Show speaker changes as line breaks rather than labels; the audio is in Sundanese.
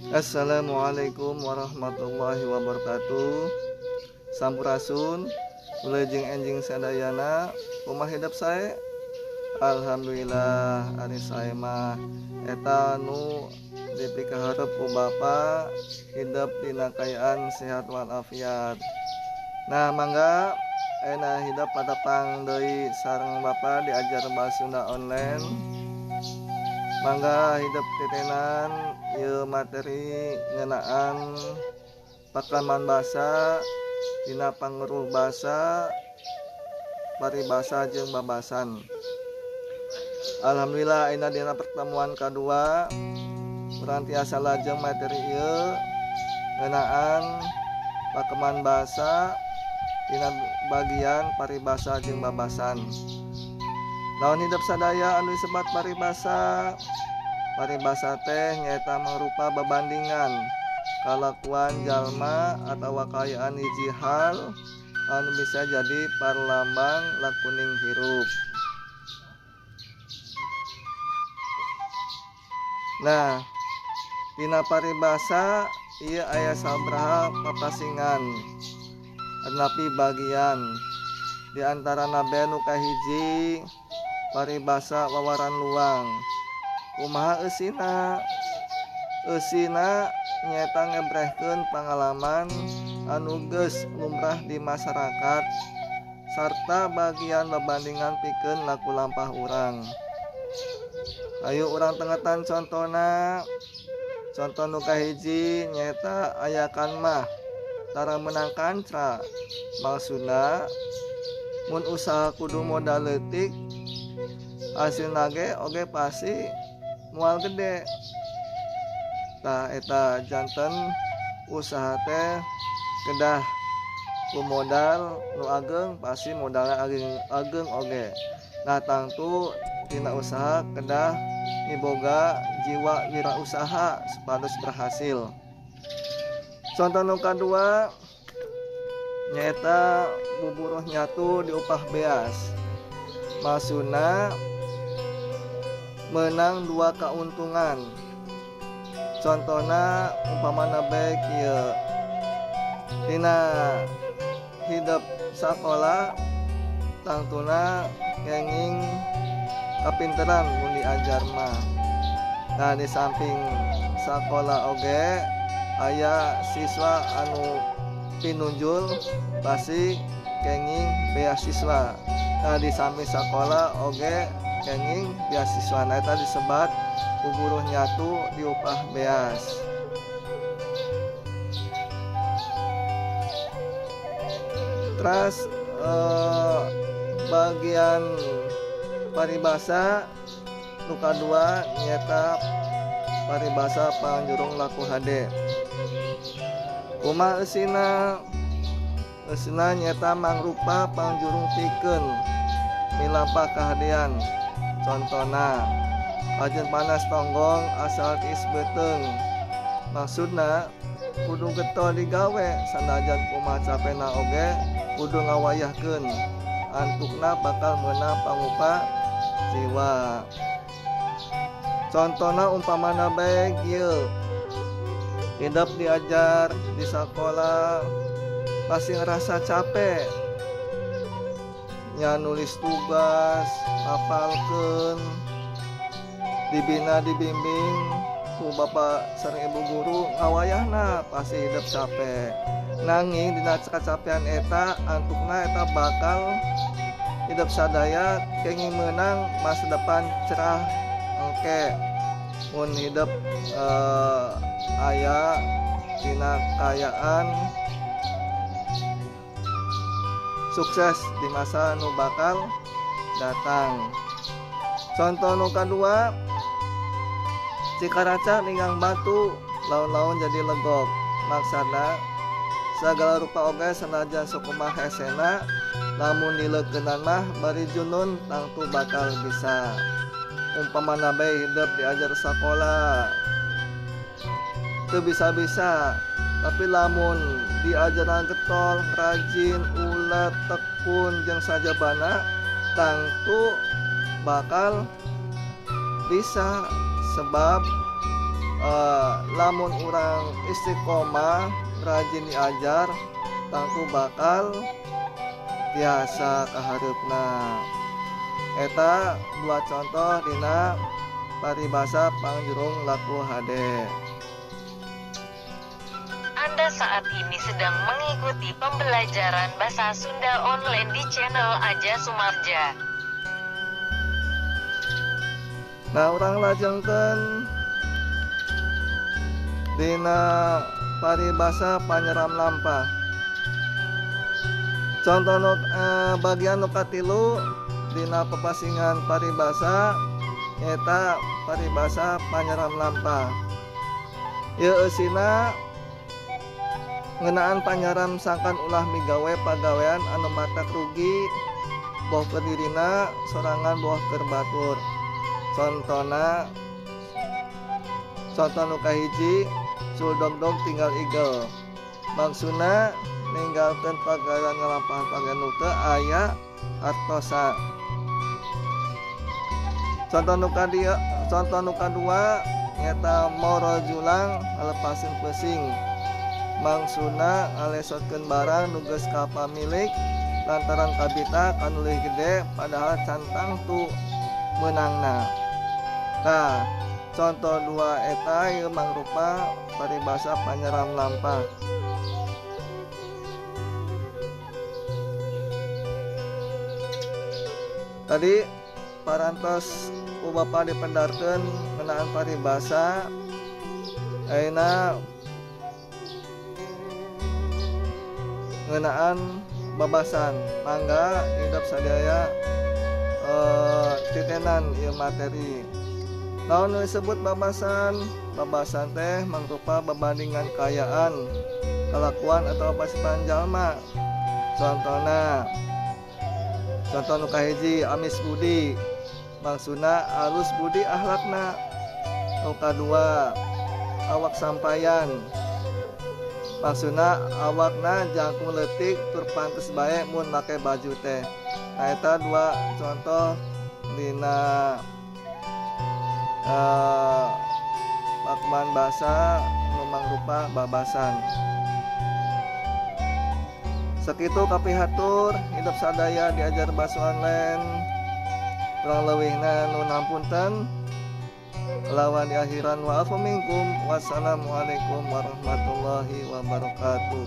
Assalamualaikum warahmatullahi wabarakatuh. Sampurasun, wilujeng enjing sadayana, kumaha hidep sae? Alhamdulillah ari sae mah eta nu dipikaharep ku Bapa hidep dina kaayaan sehat walafiat. Nah, mangga ayeuna hidep patepang deui sareng Bapa diajar Bahasa Sunda online. Mangga hidep titenan ieu materi ngeunaan pakeman basa dina pangeruh basa paribasa jeung babasan. Alhamdulillah ayeuna dina pertemuan kadua urang tiasa lajeng materi ieu ngeunaan pakeman basa dina bagian paribasa jeung babasan. Naon hidep sadaya anu disebat paribasa? Paribasa teh nyaeta mangrupa babandingan kalakuan jalma atawa kaayaan hiji hal anu bisa jadi parlambang lakuning hirup. Nah, dina paribasa ieu aya sabaraha papasingan atanapi bagian. Di antarana bae nu kahiji paribasa wawaran luang. Kumaha eusina? Eusina nyaeta ngebrehkeun pangalaman anu geus lumrah di masyarakat sarta bagian babandingan pikeun laku lampah urang. Ayo urang tengetan contona. Conto nu kahiji nyaeta ayakan mah tara meunang kancra. Maksudna mun usaha kudu modal leutik hasilna ge oge pasti moal gede. Tah eta janten usaha teh kedah ku modal nu ageng pasti modalna ageng oge. Nah tangtu tina usaha kedah miboga jiwa wirausaha supados berhasil. Contoh nu kadua nyaeta buburuh nyatu diupah beas. Maksudna menang dua keuntungan. Contohna umpamana bae kieu. Dina hidep sakola tangtuna kenging kapinteran mun diajar mah. Nah di samping sakola oge aya siswa anu pinunjul pasti kenging beasiswa. Nah di samping sakola oge kenging beasiswa. Nah eta disebat buburuh nyatu diupah beas. Terus bagian paribasa nu kadua nyaeta paribasa pangjurung laku hade. Kumaha eusina? Eusina nyaeta mangrupa pangjurung pikeun milampah kahadean. Contona ajeun panas tonggong asal tiis beuteung. Maksudna kudu getol digawe sanajan kumaha capena oge kudu ngawayahkeun. Antukna bakal meunang pangupa jiwa. Contona umpamana bae kieu. Hidep diajar di sakola pasti ngerasa capek. Nya nulis tugas, hafalkeun, dibina dibimbing ku bapak sareng ibu guru ngawayahna pasti hidep capek. Nanging dina kacapean eta antukna eta bakal hidep sadaya kenging meunang masa depan cerah engke. Mun hidep aya dina kaayaan sukses di masa nu bakal datang. Contoh nu kadua, cikaraca ninggang batu laun-laun jadi legok. Maksana sagala rupa oge sanajan sakumaha hesena lamun dileukeunana mah bari junun tangtu bakal bisa. Umpamana bae hidep diajar sakola teu bisa-bisa, tapi lamun diajaran getol, rajin, ulet, tekun jeung sajabana tangtu bakal bisa sebab Lamun urang istiqomah rajin diajar tangtu bakal tiasa kahareupna. Eta dua contoh dina paribasa pangjurung laku hade.
Anda saat ini sedang mengikuti pembelajaran bahasa Sunda online di channel Aja Sumarja.
Nah, urang lajengkeun dina paribasa panyeram lampah. Contoh bagian nu katilu dina pepasingan paribasa nyaeta paribasa panyeram lampah. Ieu eusina ngeunaan panyaram sangkan ulah migawe pagawean anu matak rugi boh keur dirina sorangan boh keur batur. Contona, contoh nu kahiji, cul dogdog tinggal igel. Maksudna ninggalkeun pagawean ngalampahan pagawean nu teu aya hartosa. Contoh nu kadieu, contoh nu kadua nyaeta moro julang ngalepasin pesing. Maksudna ngalesotkeun barang nu geus kapamilik lantaran kabita kanu leuwih gede padahal can tangtu meunangna. Tah, contoh dua eta ieu mangrupa paribasa panyeram lampah. Tadi parantos ku bapa dipendarkeun ngeunaan paribasa. Ayeuna ngeunaan babasan. Mangga hidep sadaya titenan ieu materi. Naon nu disebut babasan? Babasan teh mangrupa babandingan kaayaan, kalakuan atau pasipan jalma. Contona, contoh nu kahiji amis budi, maksudna alus budi akhlakna. Nu kadua awak sampayan, maksudna awakna jangkung leutik tur pantes bae mun make baju teh. Nah, eta dua contoh dina pakuman basa nu mangrupa babasan. Sakitu kapihatur hidup sadaya diajar bahasa online. Kurang leuwihna nu nampunten. Lawan di akhiran wa afu minkum. Wassalamualaikum warahmatullahi wabarakatuh.